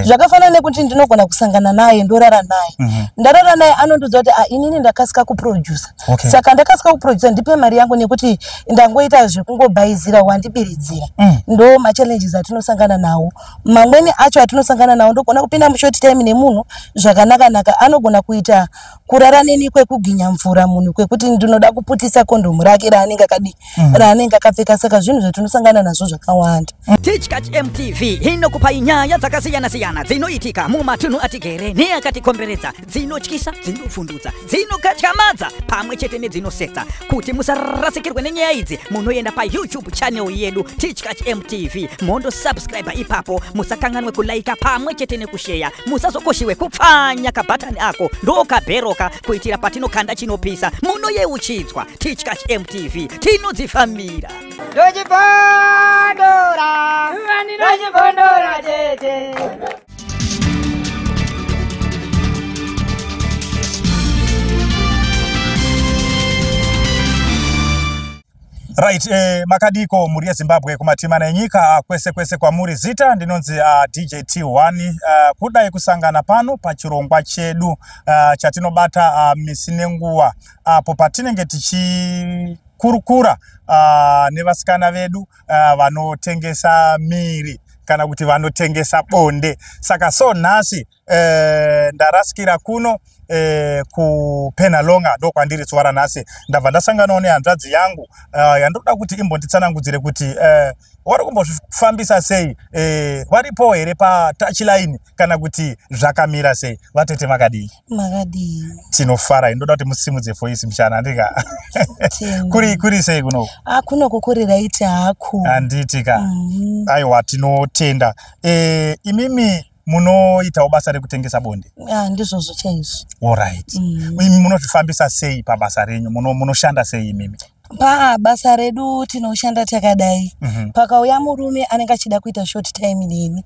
Zvakafanana nekuti ndinogona kusangana naye, ndorara naye. Ndarara naye, anondiudza kuti, "Ah, inini ndakasika kuproducer. Saka ndakasika kuproducer, ndipe mari yangu nekuti ndangoita zvekungobhaizira, wandibiridzira." Ndo machallenges atinosangana nawo. Mamweni acho atinosangana nawo, ndogona kupinda mushort time nemunhu zvakanaka-naka, anogona kuita kurara neni kwekuginya mvura munhu, kwekuti ndinoda kuputisa kondomu rake raanenge akadi raanenge akapfeka. Saka zvinhu zvatinosangana nazvo zvakawanda. Tichkach MTV inokupai nyaya dzakasiyana-siyana dzinoitika mumatunhu atigere neakatikomberedza, dzinotyisa, dzinofundutsa, dzinokatyamadza pamwe chete nedzinosetsa. Kuti musarasikirwe nenyaya idzi, munoenda paYouTube channel yedu, Tichkach MTV, mondosubscribe ipapo. Musakanganwe kulaika pamwe chete nekusheya. Musazokoshiwe kupfanya kabhatani ako, ndokabheroka, kuitira patinokanda chinopisa munoyeuchidzwa. Tichkach MTV, tinodzifambira. Ndochipondora, ndochipondora tete. Right, makadiko mhuri yeZimbabwe kumatimana enyika, kwese kwese kwamuri? Zita ndinonzi DJ T1. Kudai kusangana pano pachirongwa chedu chatinobata misi nenguva, apo patinenge tichikurukura nevasikana vedu vanotengesa miri kana kuti vanotengesa bonde. Saka so nhasi ndarasikira kuno kuPenhalonga, ndo kwandiri zuva ranhasi. Ndabva ndasanganawo nehanzvadzi yangu yandoda kuti imbonditsanangudzire kuti vari kumbozvifambisa sei, varipo here patouchline kana kuti zvakamira sei. Vatete, makadii? Makadii? Tinofara. Ndoda kuti musimudze voice muchana, handika? Tena. Kuri sei kunoku? Ah, kunoko kuri right hako. Handiti ka? Mhm. Aiwa, tinotenda. Imimi munoitawo basa rekutengesa bonde? Ah, ndizvozvo chaizvo. Alright. Imi munozvifambisa sei pabasa renyu? Munoshanda sei imimi? Pabasa redu tinoshanda takadai. Pakauya murume anenge achida kuita short time neni,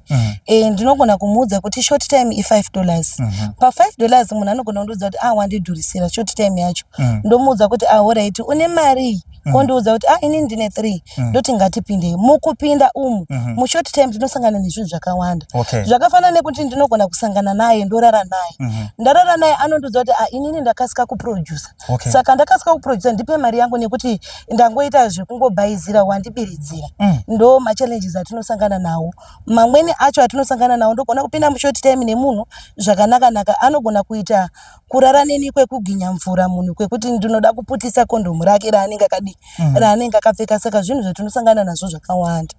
ndinogona kumuudza kuti short time i$5. Pa$5 munhu anogona kundiudza kuti, "Ah, wandidhurisira short time yacho." Ndomuudza kuti, "Ah, alright, une mari?" Ondiudza kuti, "Ah, inini ndine 3." Ndoti, "Ngatipindei." Mukupinda umu mushort time tinosangana nezvinhu zvakawanda. Zvakafanana nekuti ndinogona kusangana naye, ndorara naye. Ndarara naye, anondiudza kuti, "Ah, inini ndakasika kuproducer. Saka ndakasika kuproducer, ndipe mari yangu nekuti ndangoita zvekungobhaizira, wandibiridzira." Ndo machallenges atinosangana nawo. Mamweni acho atinosangana nawo, ndogona kupinda mushort time nemunhu zvakanaka-naka, anogona kuita kurara neni kwekuginya mvura munhu, kwekuti ndinoda kuputisa kondomu rake raanenge akadi raanenge akapfeka. Saka zvinhu zvatinosangana nazvo zvakawanda.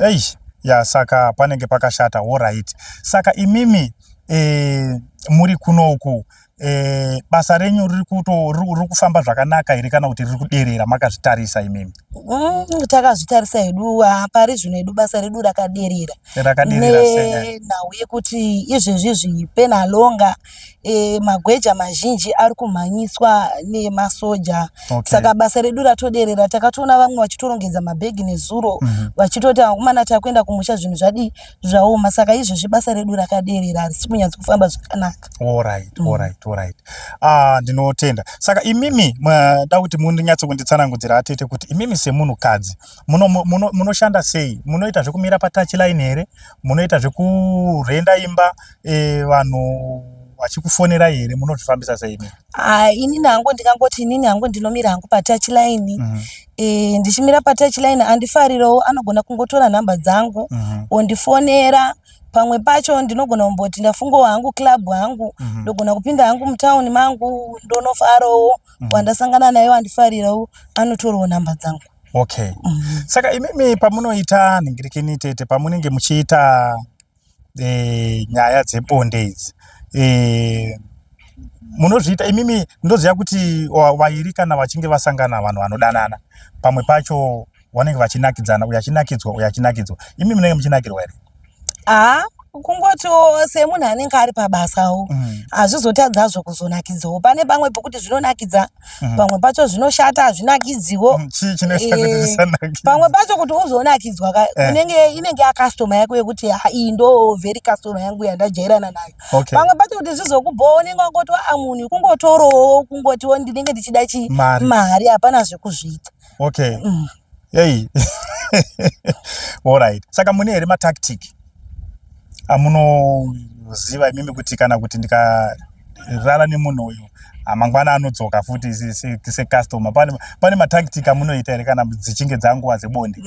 Ei, ya, saka panenge pakashata. Alright, saka imimi muri kunoku, basa renyu riri kufamba zvakanaka here kana kuti riri kuderera, makazvitarisa imimi? Takazvitarisa hedu. Pari zvino hedu basa redu rakaderera. Rakaderera sei? Nenhau yekuti izvezvizvi Penhalonga, magweja mazhinji ari kumhanyiswa nemasoja. Saka basa redu ratoderera. Takatoona vamwe vachitorongedza mabhegi nezuro, vachitoti, "Akomana, takuenda kumusha, zvinhu zvadii, zvaoma." Saka izvezvi basa redu rakaderera, harisi kunyatsofamba zvakanaka. Alright. Ah, ndinotenda. Saka imimi da kuti munonyatso kunditsanangudzira, atete, kuti imimi semunhukadzi munoshanda sei? Munoita zvekumira patouchline here? Munoita zvekurenda imba, vanhu vachikufonerai here? Munozvifambisa sei imimi? Ah, inini hangu ndingangoti inini hangu ndinomira hangu patouchline. Ndichimira patouchline, andifarirawo anogona kungotora nhamba dzangu, ondifonera. Pamwe pacho ndinogona kumboti ndafungawo hangu club hangu, ndogona kupinda hangu mutauni mangu, ndonofarawo. Wandasangana naye wandifarirawo anotorawo nhamba dzangu. Okay, saka imimi pamunoita nhingirikini, tete, pamunenge muchiita nyaya dzebonde idzi, munozviita imimi, ndoziva kuti vairi kana vachinge vasangana, vanhu vanodanana, pamwe pacho vanenge vachinakidzana, uyo achinakidzwa, uyo achinakidzwa. Imi munenge muchinakirwa here? Haa, kungotiwo semunhu anenge ari pabasawo, hazvizotadzazvo kuzonakidzawo. Pane pamwe pekuti zvinonakidza, pamwe pacho zvinoshata, hazvinakidziwo. Chii chinoita kuti zvisanakidze? Pamwe pacho kuti uzonakidzwa ka, unenge inenge yacustomer yako yekuti, "Ha, iyi ndo very customer yangu yandajairana nayo." Pamwe pacho kuti zvizokubhowa, unenge wangoti, "Aa, munhu kungotorowo, kungotiwo ndinenge ndichida chi Mari. Mari, hapana zvekuzviita. Okay. Hey, alright, saka mune here matactic Amunoziva imimi kuti kana kuti ndikarara nemunhu uyu, mangwana anodzoka futi secustomer? Pane matactic amunoita here kana dzichinge dzanguva dzebonde?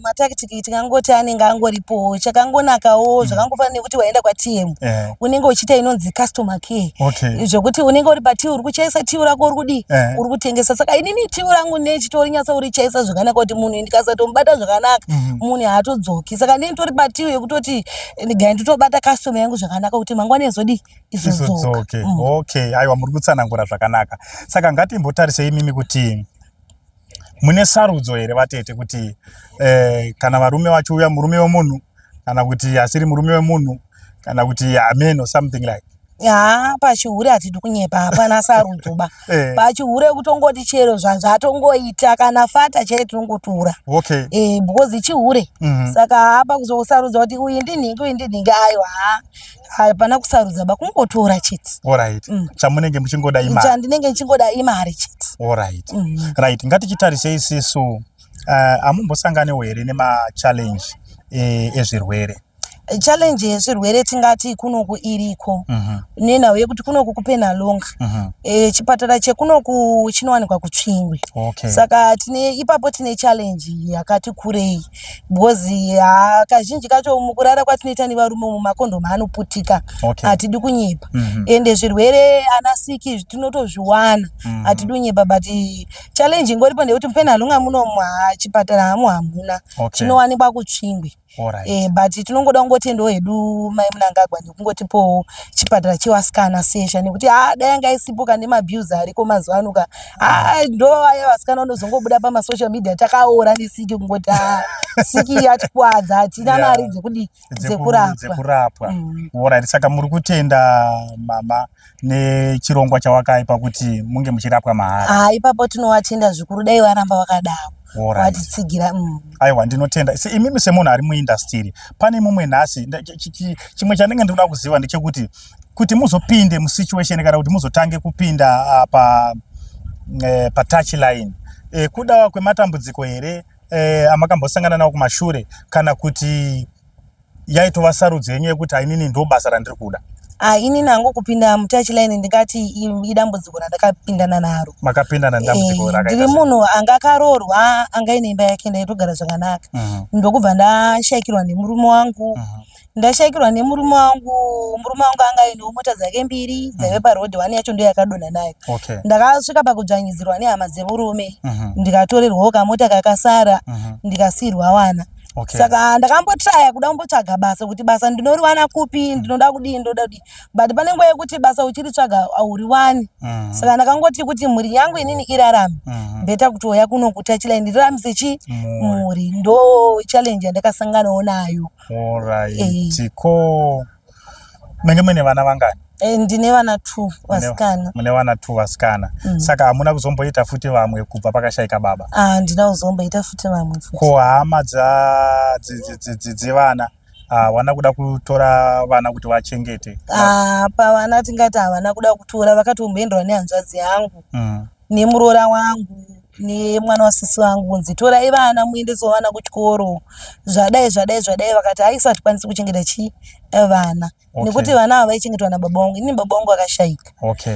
Matactic tingangoti anenge angoripo. Chakangonakawo, zvakangofanana nekuti waenda kwaTM, unenge uchiita inonzi customer care, zvekuti unenge uri patill, uri kuchaisa till rako, uri kudii, uri kutengesa. Saka inini till rangu nechitorinyatsa urichaisa zvakanaka, kuti munhu ndikasatomubata zvakanaka, munhu haatodzoki. Saka ndini tori patill yekutoti gai nditobata customer yangu zvakanaka kuti mangwana izodii, izodzoka. Izodzoke. Okay, aiwa, muri kutsanangura zvakanaka. Saka ngatimbotarisei imimi kuti mune sarudzo here, vatete, kuti kana varume vachiuya, murume wemunhu kana kuti asiri murume wemunhu, kana kuti hameno, something like? Ha, pachihure hatidi kunyepa, hapana sarudzo ba. Pachihure kutongoti chero zvatongoita, kana fata chaiyo tinongotora. Because chihure. Saka hapa kuzosarudza kuti uyu ndinhingi, uyu ndinhingi, aiwa, ha, hapana kusarudza ba, kungotora chete. Alright. Chamunenge muchingoda imari. Chandinenge ndichingoda imari chete. Alright. Right, ngatichitarisei isisu, hamumbosanganewo here nemachallenge ezvirwere? Challenge yezvirwere tingati kunoku iriko, nenhau yekuti kunoku kuPenhalonga, chipatara chekunoku chinowanikwa kuTsvingwe. Saka tine ipapo tine challenge yakati kurei, because ha, kazhinji kacho mukurara kwatinoita nevarume mumakondomu anoputika. Hatidi kunyepa. Ende zvirwere ana siki tinotozviwana. Hatidi kunyepa, but challenge ingoripo ndeyekuti muPenhalonga munomu, ha, chipatara hamu hamuna. Chinowanikwa kuTsvingwe. But tinongoda kungotendawo hedu mai Munangagwa nekungotipowo chipatara chevasikana sesha, nekuti ha, dai anga isipo ka, nemabuse ariko mazuva ano ka, ha, ndo vaya vasikana vanozongobuda pamasocial media takaora nesiki, kungoti ha, siki yatikwadza, hatina mari dzekudi, dzekurapwa. Dzekurapwa. Alright, saka muri kutenda mama nechirongwa chawakaipa kuti munge muchirapwa mahara? Ha, ipapo tinovatenda zvikuru, dai varamba vakadaro. Vatitsigira. Aiwa, ndinotenda. Se imimi semunhu ari muindustry, pane mumwe nhasi chimwe chandinge ndinoda kuziva ndechekuti kuti muzopinde musituation kana kuti muzotange kupinda pa patouch line, kuda kwematambudziko here amakambosangana nawo kumashure, kana kuti yaitova sarudzo yenyu yekuti ainini ndo basa randiri kuda? Ah, inini hangu kupinda mutouch line ndingati idambudziko randakapindana naro. Makapindana nedambudziko rakaita Ndiri sei? Munhu anga akaroorwa, anga aine imba yake, ndaitogara zvakanaka. Ndokubva ndashayikirwa nemurume wangu. Ndashayikirwa nemurume wangu, murume wangu anga ainewo mota dzake mbiri dzaive parodhi, one yacho ndo yakadonha nayo. Ndakasvika pakudzvanyidzirwa nehama dzemurume, ndikatorerwawo kamota kakasara, ndikasiyirwa wana. Saka ndakambotraya kuda kumbotsvaga basa, kuti basa ndinoriwana kupi, ndinoda kudii, ndinoda kudii, but pane nguva yekuti basa uchiritsvaga hauriwani. Saka ndakangoti kuti mhuri yangu inini irarame, better kutouya kuno kutouch line ndiraramise chi Mhuri. mhuri. Ndo challenge yandakasanganawo nayo. Alright. Ko menge muine vana vangani? Ndine vana two vasikana. Mune vana two vasikana. Saka hamuna kuzomboita futi vamwe kubva pakashayika baba? Ah, handina kuzomboita futi vamwe futi. Ko hama dzevana hawana kuda kutora vana kuti vachengete? Ah, pavana tingati havana kuda kutora, vakatomboenderwa nehanzvadzi yangu nemuroora wangu nemwana wasisi vangu, kunzi torai vana muendesewo vana kuchikoro, zvadai zvadai zvadai. Vakati haisi, hatikwanisi kuchengeta chi vana, nekuti vana ava vaichengetwa nababa vangu, inini baba vangu vakashayika.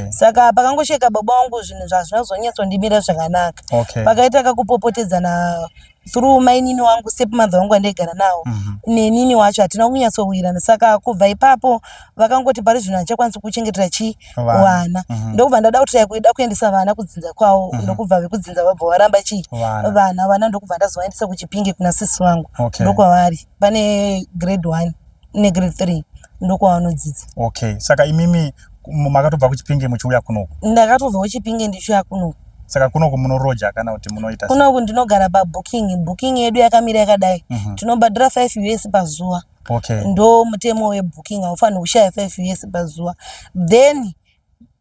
Saka pakangoshayika baba vangu, zvinhu zvazvinazonyatsondimira zvakanaka. Pakaita kakupopotedzana through mainini wangu, stepmother wangu wandaigara nawo, nenini wacho hatina kunyatsowirana. Saka kubva ipapo vakangoti pari zvino handichakwanisi kuchengetera chi Vana. vana. Ndokubva ndada kuti kuda kuendesa vana kudzinza kwavo, ndokubva vekudzinza vabva varamba chi Vana. vana, ndokubva ndazovaendesa kuChipinge kuna sisi vangu. Ndokwavari pane grade 1 negrade 3, ndokwavanodzidza. Okay, saka imimi makatobva kuChipinge muchiuya kunoku? Ndakatobva kuChipinge ndichiuya kunoku. Saka kunoku munoroja kana kuti munoita sei? Kunoku ndinogara pabooking. Booking yedu yakamira yakadai: tinobhadhara 5 US pazuva. Ndo mutemo webooking, haufaniri kushaya 5 US pazuva. Then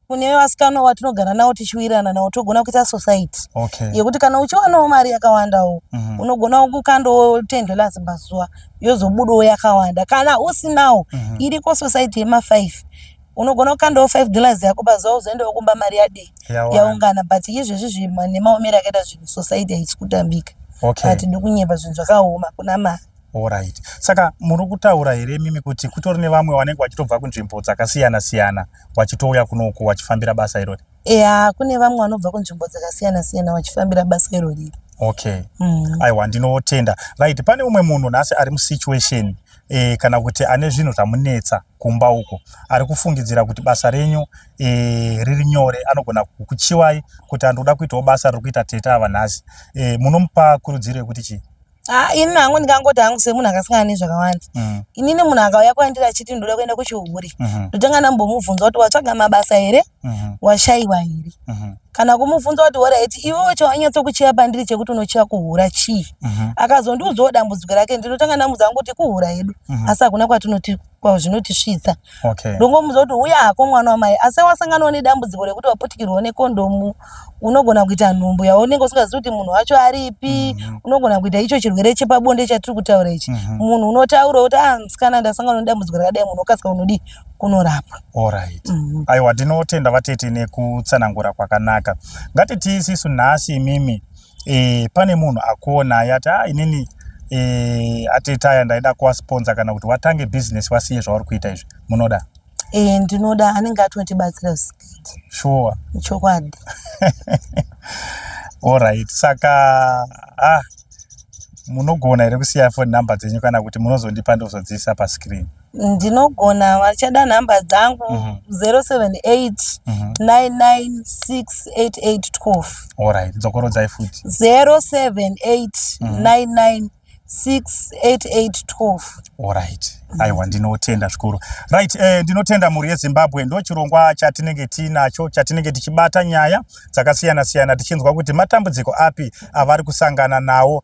kune vasikana watinogara navo tichiwirirana navo, togona kuita society yekuti kana uchiwanawo mari yakawandawo, unogona kukandawo $10 pazuva, yozobudawo yakawanda. Kana usinawo, iriko society yema5, unogona kukandawo $5 yako pazuva, uzoendawo kumba mari yadii? Yawanda. Yaungana. But izvezvi nemaomero akaita zvinhu, society haisi kutambika. Hatidi kunyepa, zvinhu zvakaoma, kuna mari. Alright. Saka muri kutaura here imimi kuti kutori nevamwe vanenge vachitobva kunzvimbo dzakasiyana siyana vachitouya kunoku vachifambira basa irori? Eya, kune vamwe vanobva kunzvimbo dzakasiyana siyana vachifambira basa irori. Okay. Aiwa, ndinotenda. Right, pane umwe munhu nhasi ari musituation kana kuti ane zvinhu zvamunetsa kumba uko, ari kufungidzira kuti basa renyu riri nyore, anogona kukuchiwai kuti andoda kuitawo basa riri kuita tete ava nhasi. Munomupa kurudziro yekuti chii? Ah, ini hangu ndingangoti hangu semunhu akasangana nezvakawanda, inini munhu akauya kwandiri achiti ndoda kuenda kuchihure, ndotanga ndambomubvunza kuti watsvaga mabasa here, washayiwa here, kana kumubvunza kuti alright, iwewe chawanyatsokuchiya pandiri chekuti unochiya kuhura chii? Akazondiudzawo dambudziko rake, ndinotanga ndamudza hangu kuti kuhura hedu, asi hakuna kwatinoti kwazvinotisvitsa. Ndongomuudza kuti uya hako mwana wamai, asi wasanganawo nedambudziko rekuti waputikirwawo nekondomu, unogona kuita nhumbu yaunenge usingazivi kuti munhu wacho aripi. Unogona kuita icho chirwere chepabonde chatiri kutaura ichi. Munhu unotaura kuti, ah, musikana, ndasangana nedambudziko rakadai, munhu okasika unodii kunorapwa. Alright. Aiwa, ndinotenda vatete nekutsanangura kwakanaka. Ngatiti isisu nhasi imimi pane munhu akuonai ati, ah, inini atete aya ndaida kuvasponsor kana kuti watange business, wasiye zvauri kuita izvi, munoda? E, ndinoda, anenge atotibatsira zvisikiti. Sure? Chokwadi. Alright, saka munogona here kusiya phone number dzenyu kana kuti munozondipa ndozodziisa pascreen? Ndinogona, vachada nhamba dzangu, 078 996 8812. Alright, dzokorodzai futi. 078 996 8812. Alright, aiwa, ndinotenda zvikuru. Right, ndinotenda mhuri yeZimbabwe. Ndo chirongwa chatinenge tiinacho, chatinenge tichibata nyaya dzakasiyana siyana, tichinzwa kuti matambudziko api avari kusangana nawo.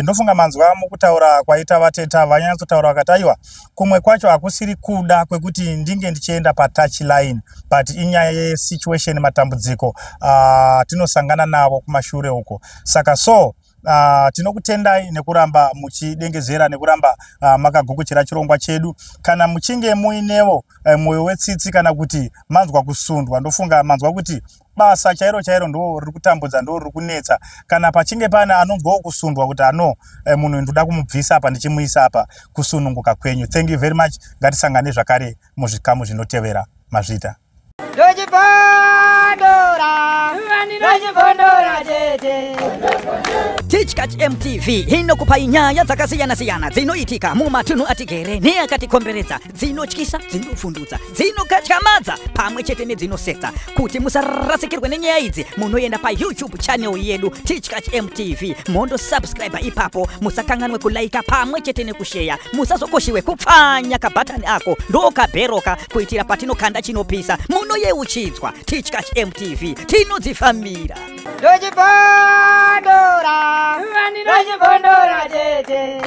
Ndofunga manzwa mukutaura kwaita vateta, vanyatsotaura vakati aiwa, kumwe kwacho hakusiri kuda kwekuti ndinge ndichienda patouch line, but inyaya yesituation, matambudziko tinosangana navo kumashure uko. Saka so tinokutendai nekuramba muchidengezera, nekuramba makagukuchira chirongwa chedu. Kana muchinge muinewo mwoyo wetsitsi kana kuti manzwa kusundwa, ndofunga manzwa kuti basa chairo chairo ndo riri kutambudza, ndo riri kunetsa. Kana pachinge pane anonzwawo kusundwa kuti ano munhu ndoda kumubvisa apa ndichimuisa apa, kusununguka kwenyu. Thank you very much. Ngatisangane zvakare muzvikamu zvinotevera. Mazvita. Ndochibondora, ndochibondora tete. Tichkach MTV inokupai nyaya dzakasiyana-siyana dzinoitika mumatunhu atigere neakatikomberedza, dzinotyisa, dzinofundutsa, dzinokatyamadza pamwe chete nedzinosetsa. Kuti musarasikirwe nenyaya idzi, munoenda paYouTube channel yedu Tichkach MTV, mondosubscribe ipapo. Musakanganwe kulaika pamwe chete nekusheya. Musazokoshiwe kupfanya kabhatani ako ndokabheroka, kuitira patinokanda chinopisa munoyeuchidzwa. Tichkach MTV, tinodzifambira. Ndochibondora, ndochibondora tete.